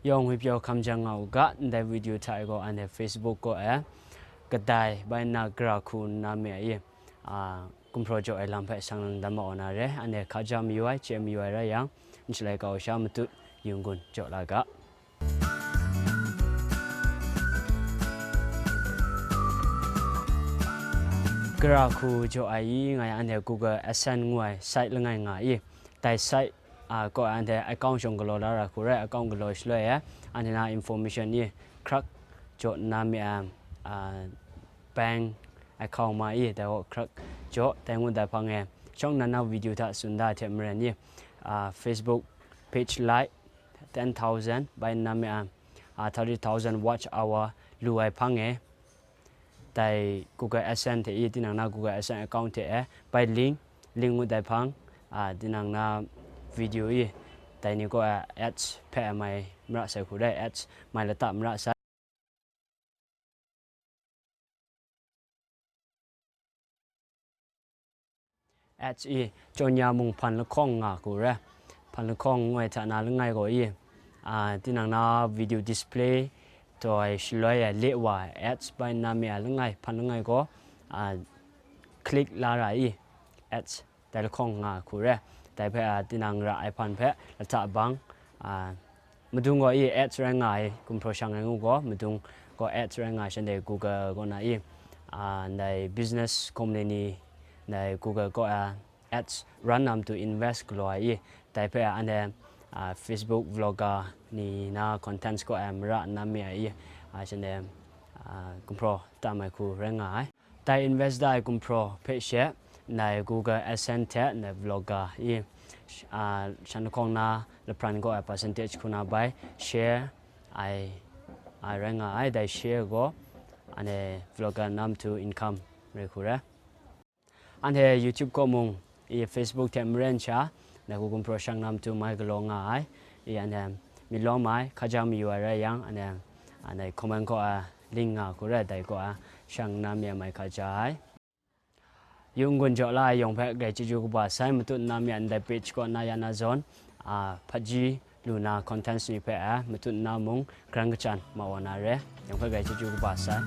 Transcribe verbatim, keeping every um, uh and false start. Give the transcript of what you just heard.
Yawng ngwi pyaw hkam jang nga u ga, ndai video hta e gaw anhte Facebook kaw e kadai bai nna gara hku nna mi a i, a, gumhpraw jaw ai lam hpe shang lang dan ma wa na re, anhte hkaja mayu ai, chye mayu ai rai yang, n shalai kau sha matut, yu n-gun jaw la ga. Gara hku jaw ai i nga yang anhte Google AdSense ngu ai site langai nga i, dai site a, kaw anhte account shawng galaw la ra hku rai, account galaw shaloi e, anhte na information i hkrak jaw nna mi ai, a, bank account ma i, dai gaw hkrak jaw, dai ngut dai hpang e, shawng nnan na video hta tsun da hte maren i, a, Facebook page like ten thousand bai nna mi ai, a, thirty thousand watch hour lu ai hpang e, dai Google AdSense hte i, tinang na Google AdSense account hte e, bai link, link ngut dai hpang, a, tinang na video i, dai ni kaw e ads hpe mai mara sai hku rai, ads mai lata mara sai. Ads i, jaw nya mung hpan lahkawng nga hku re. Hpan lahkawng ngu ai hta na langai gaw i, a, tinang na video display taw ai shaloi ai le wa ai ads bai nna mi ai langai, hpan langai gaw, a, click la ra i, ads dai lahkawng nga hku re. Dai hpe, a, tinang ra ai hpan hpe lata bang, a, madung gaw i ads rai nga ai, gumhpraw shang ai ngu gaw, madung gaw ads rai nga ai, shanhte Google kaw na i, a, ndai business company ni, ndai Google kaw, a, ads run na matu invest galaw ai i, dai hpe anhte, a, Facebook vlogger ni na contents kaw ai mara nna mi ai i, a, shanhte, a, gumhpraw tam ai hku rai nga ai. Dai invest da ai gumhpraw hpe she, ndai Google AdSense hte ndai vlogger i, a, shan lahkawng na lahpran kaw ai percentage hku na bai share ai, a, rai nga ai, dai share gaw anhte vlogger na matu income rai hku rai. Anhte YouTube kaw mung i, Facebook hte maren sha, ndai hku gumhpraw shang na matu mai galaw nga ai, i, anhte myit lawm ai, hkaja mayu ai rai yang, anhte, anhte comment kaw a link nga hku rai, dai kaw a shang na mi ai mai hkaja ai. Yu n-gun jaw la ai yawng hpe grai chyeju kaba sai, matut nna mi a ndai page kaw na ya na zawn, a, hpaji lu na contents ni hpe a matut nna mung, grang kachyan ma wa na re, yawng hpe grai chyeju kaba sai.